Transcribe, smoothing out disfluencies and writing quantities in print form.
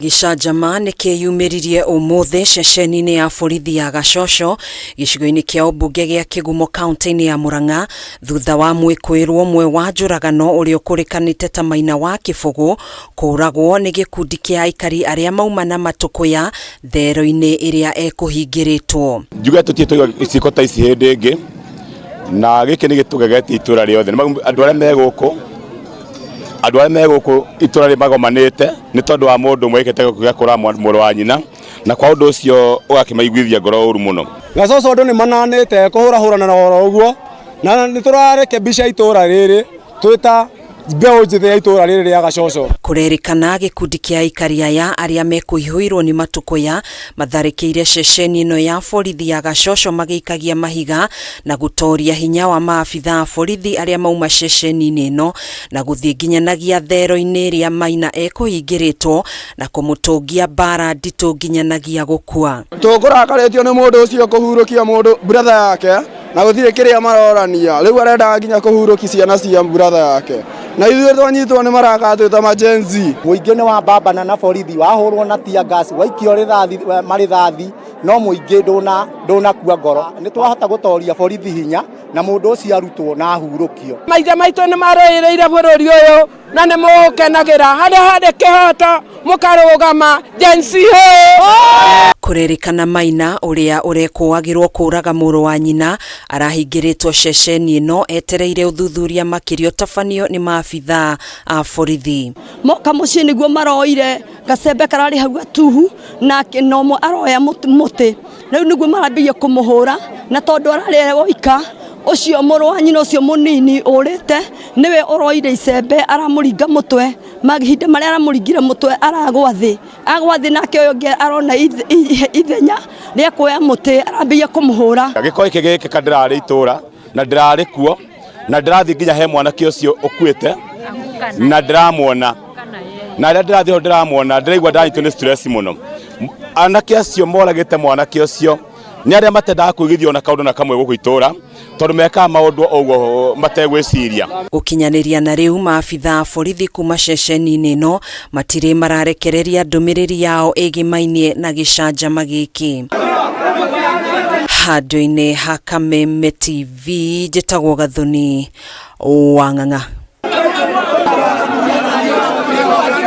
Gĩcanjama nĩ kĩyumĩririe ũmũthĩ ceceni-inĩ ya borithi ya Gacoco gĩcigo-inĩ kĩa ũmbunge gĩa Kĩgumo kaunti-inĩ ya Murang'a thutha wa mwĩkũĩrwo ũmwe wa njũragano ũrĩa ũkũrĩkanĩte ta Maina wa Kĩbũgũ kũũragwo nĩ gĩkundi kĩa aikari arĩa mauma na matũkũya thero-inĩ ĩrĩa ekũhingĩrĩtwo. Njuge tũtirĩ twaigua ciĩko ta ici hĩndĩ ĩngĩ na gĩkĩ nĩ gĩtũgegetie itũra rĩothe. Andũ arĩa me gũkũ andũ arĩa me gũkũ itũra rĩ magomanĩte nĩ tondũ wa mũndũ ũmwe wĩkĩte gĩko gĩa kũraga mũrũ wa nyina na kwa ũndũ ũcio ũgakĩmaiguithia ngoro ũru mũno. Gacoco andũ nĩ mananĩte kũhũrahũrana na oro ũguo na nĩ tũrarekebisha itũra rĩrĩ twĩ ta mbeũ njĩthĩ ya itũra rĩrĩ rĩa Gacoco. Kũrerĩkana gĩkundi kĩa aikari aya arĩa mekũihũirwo nĩ matũkũya matharĩkĩire ceceni ĩno ya borithi ya Gacoco magĩikagia mahiga na gũtoria hinya wa maabitha a borithi arĩa mauma ceceni-inĩ ĩno na gũthiĩ nginyanagia thero-inĩ ĩrĩa Maina ekũhingĩrĩtwo na kũmũtũngia mbara nditũ nginyanagia gũkua. Tũkũrakarĩtio nĩ mũndũ ũcio kũhurũkia mũndũ brother yake na gũtirĩ kĩrĩa marorania rĩu arendaga nginya kũhurũki ciana cia brother yake na ithuĩ twanyitwo nĩ marakara twĩ ta ma Gen Z. Mũingĩ nĩ wambambana na borithi wahũrwo na tear gas waikio rĩthathi marĩthathi no mũingĩ ndũnakua ngoro. Nĩ twahota gũtoria borithi hinya na mũndũ ũcio arutwo na ahurũkio. Maithe maitũ nĩ marũĩrĩire bũrũri ũyũ na nĩ mũũkenagĩra harĩa harĩ kĩhoto mũkarũgama Gen Z hũ. Kũrerĩkana Maina ũrĩa ũrekũagĩrwo kũraga mũrũ wa nyina arahingĩrĩtwo ceceni ĩno etereire ũthuthuria makĩria ũtabanio nĩ maabithaa a borithi. Moka mũciĩ nĩguo maroire gacembe kararĩ hau gatuhu na na ũmwe aroya mũtĩ rĩu nĩguo marambĩrĩria kũmũhũra na tondũ ararĩ oika ũcio mũrũ wa nyina ũcio mũnini ũrĩte nĩwe ũroire icembe aramũringa mũtwe mahinda marĩa aramũringire mũtwe aragwa thĩ agwa thĩ nake ũyũ ũngĩ arona ithenya rĩa kuoya mũtĩ arambĩrĩria kũmũhũra. Gĩko gĩkĩ gĩgĩkĩka ndĩrarĩ itũra na ndĩrarĩ kuo na ndĩrathiĩ nginya he mwanake ũcio ũkuĩte na ndĩramuona na rĩrĩa ndĩrathiĩ ho ndĩramuona ndĩraigua ndanyitwo nĩ stress mũno. Anake acio moragĩte mwanake ũcio nĩ arĩa matendaga kũigithio na kaũndũ na kamwe gũkũ itũra tondũ mekaga maũndũ o ũguo mategwĩciria. Gũkinyanĩria na rĩu maabitha a borithi kuma ceceni-inĩ ĩno matirĩ mararekereria ndũmĩrĩri yao ĩgĩmainie na gĩcanjama gĩkĩ. Handũ-inĩ ha Kameme TV njĩtagwo Gathoni wa Ng'ang'a.